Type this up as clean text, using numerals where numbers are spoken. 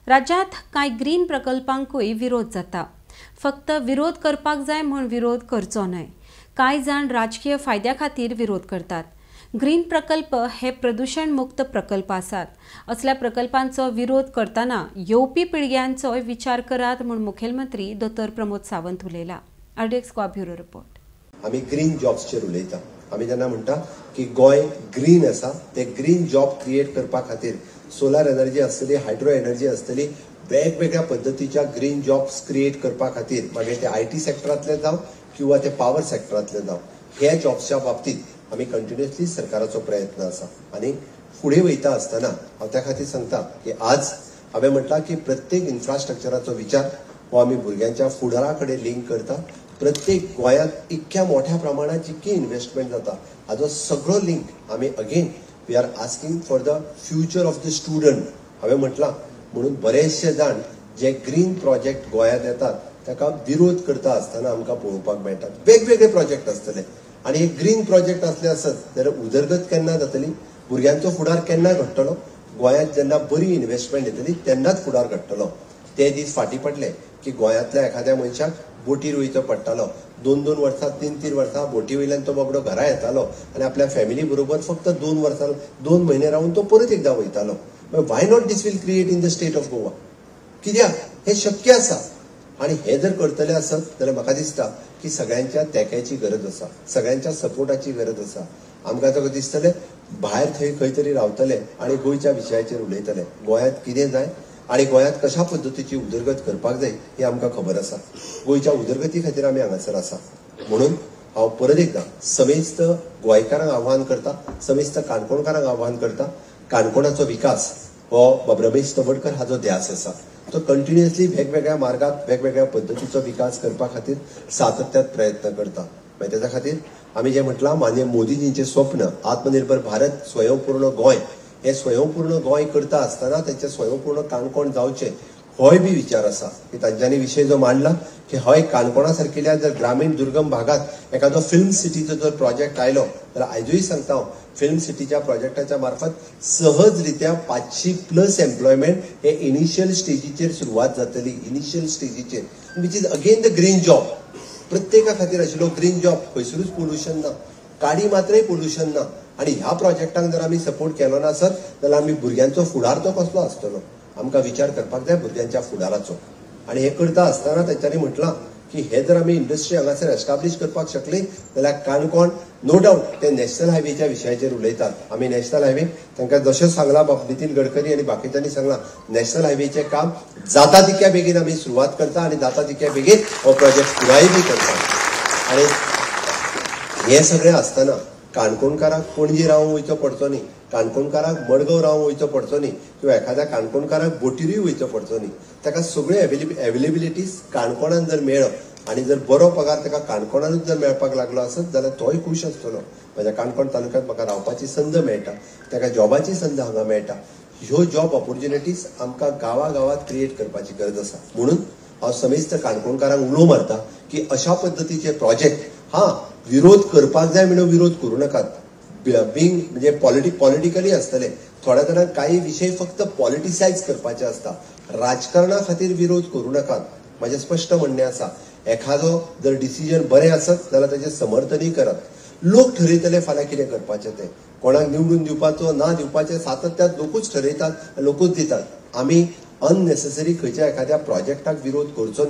राज्यांत कांय ग्रीन प्रकल्पांकूय विरोध जाता. फक्त विरोध करपाक जाय म्हूण विरोध करचो न्हय. कांय जाण राजकीय फायद्या खातीर विरोध करतात. ग्रीन प्रकल्प हे प्रदूषण मुक्त प्रकल्प आसात. असल्या प्रकल्पांचो विरोध करतना येवपी पिळग्यांचोय विचार करात म्हूण मुखेलमंत्री दोतोर प्रमोद सावंत उलयला. RDX Goa bureau report. आमी ग्रीन जॉब्सचेर उलयता. आमी जेन्ना म्हणटा की गोंय ग्रीन आसा, ते ग्रीन जॉब क्रिएट करपा खातीर सोलार एनर्जी आसतली, हायड्रो एनर्जी आसतली, वेगवेगळ्या पद्दतीच्या ग्रीन जॉब्स क्रिएट करपा खातीर, मागीर ते IT सेक्टरांतले जावं किंवा ते पावर सेक्टरांतले जावं, ह्या जॉब्सच्या बाबतीत आमी कंटिन्युअसली सरकाराचो प्रयत्न आसा. आनी फुडें वयता आसतना हांव त्या खातीर सांगता की आज हांवें म्हटलां की प्रत्येक इन्फ्रास्ट्रक्चराचो विचार हो आमी भुरग्यांच्या फुडारा कडेन लिंक करता. प्रत्येक गोंयांत इतक्या मोठ्या प्रमाणात जितकी इन्व्हेस्टमेंट जाता हाजो सगळो लिंक आमी again we are asking for the future of the student. हांवें म्हटलां म्हणून बरेचशे जाण जे ग्रीन प्रोजेक्ट गोंयांत येतात ताका विरोध करता आसतना आमकां पळोवपाक मेळटात. वेगवेगळे प्रोजेक्ट आसतले आनी हे ग्रीन प्रोजेक्ट आसले आसत जाल्यार उदरगत केन्ना जातली, भुरग्यांचो फुडार केन्ना घडटलो? गोंयांत जेन्ना बरी इन्व्हेस्टमेंट येतली तेन्नाच फुडार घडटलो. ते दीस फाटीं पडले की गोंयांतल्या एखाद्या मनशाक बोटीर वयचो पडटालो. 2-2 वर्सां, 3-3 वर्सां बोटी वयल्यान तो बाबडो घरा येतालो आनी आपल्या फॅमिली बरोबर फक्त 2 वर्सां 2 म्हयने रावन तो परत एकदां वयतालो. Why not this will create in the state of Goa? कित्याक हें शक्य आसा. आनी हें जर करतले आसत जाल्यार म्हाका दिसता की सगळ्यांच्या तेंक्याची गरज आसा, सगळ्यांच्या सपोर्टाची गरज आसा. आमकां तो दिसतलें भायर थंय खंय तरी रावतले आनी गोंयच्या विशयाचेर उलयतले. गोंयांत कितें जाय आनी गोंयांत कशा पद्दतीची उदरगत करपाक जाय ही आमकां खबर आसा. गोंयच्या उदरगती खातीर आमी हांगासर आसा. म्हणून हांव परत एकदां समेस्त गोंयकारांक आव्हान करता, समेस्त काणकोणकारांक आव्हान करता. काणकोणाचो विकास हो बाब रमेश तवडकर हाजो ध्यास आसा. तो कंटिन्युअसली वेगवेगळ्या मार्गात वेगवेगळ्या पद्दतीचो विकास करपा खातीर सातत्यात प्रयत्न करता. मागीर तेच्या खातीर आमी जें म्हटलां माननीय मोदीजींचें स्वप्न आत्मनिर्भर भारत, स्वयंपूर्ण गोंय, हे स्वयंपूर्ण गोंय करता आसतना तेंचें स्वयंपूर्ण काणकोण जावचें होय बी विचार आसा. की तांच्यांनी विशय जो मांडला की हय काणकोणा सारकिल्या जर ग्रामीण दुर्गम भागात एखादो फिल्म सिटीचो जर प्रोजेक्ट आयलो जाल्यार आयजूय सांगता हांव, फिल्म सिटीच्या प्रोजेक्टाच्या मार्फत सहज रित्या 500+ एम्प्लॉयमेंट हे इनिशियल स्टेजीचेर सुरवात जातली. इनिशियल स्टेजीचेर, which is again the green job. प्रत्येका खातीर आशिल्लो ग्रीन जॉब, खंयसरूच पोल्युशन ना, काडी मात्रय पोल्युशन ना. आनी ह्या प्रोजेक्टांक जर आमी सपोर्ट केलो ना आसत जाल्यार आमी भुरग्यांचो फुडार तो कसलो आसतलो? आमकां विचार करपाक जाय भुरग्यांच्या फुडाराचो. आनी हें करता आसतना तेंच्यांनी म्हटलां की हे जर आमी इंडस्ट्री हांगासर एस्टाब्लीश करपाक शकली जाल्यार काणकोण नो डावट ते नॅशनल हायवेच्या विशयाचेर उलयतात. आमी नॅशनल हायवे तांकां जशें सांगलां बाब नितीन गडकरी आनी बाकीच्यांनी सांगलां, नॅशनल हायवेचें काम जाता तितक्या बेगीन आमी सुरवात करता आनी जाता तितक्या बेगीन हो प्रोजेक्ट पुराय बी करता. आनी हें सगळें आसतना काणकोणकाराक पणजे रावंक वयचो पडचो न्ही, काणकोणकाराक मडगांव रावंक वयचो पडचो न्ही, किंवा एखाद्या काणकोणकाराक बोटीरूय वयचो पडचो न्ही. ताका सगळ्यो एवेलेबिलिटीज काणकोणान जर मेळत आनी जर बरो पगार ताका काणकोणानूच जर मेळपाक लागलो आसत जाल्यार तोय खूश आसतलो. म्हज्या काणकोण तालुक्यांत म्हाका रावपाची संद मेळटा, ताका जॉबाची संद हांगा मेळटा. ह्यो जॉब ऑपॉर्च्युनिटीज आमकां गांवागांवांत क्रिएट करपाची गरज आसा. म्हणून हांव समेस्त काणकोणकारांक उलो मारता की अशा पद्दतीचे प्रोजेक्ट हां विरोध करपाक जाय म्हणून विरोध करूं नाकात. बींग म्हणजे पॉलिटिकली आसतले थोड्या जाणांक काही विशय फक्त पॉलिटिसायज करपाचे आसता. राजकारणा खातीर विरोध करूं नाकात. म्हाजें स्पश्ट म्हणणें आसा, एखादो जर डिसिजन बरें आसत जाल्यार ताचें समर्थनूय करात. लोक ठरयतले फाल्यां कितें करपाचें तें, कोणाक निवडून दिवपाचो ना दिवपाचें सातत्यात लोकूच ठरयतात, लोकूच दितात. आमी अननेसेसरी खंयच्या एखाद्या प्रोजेक्टाक विरोध करचो न्ही.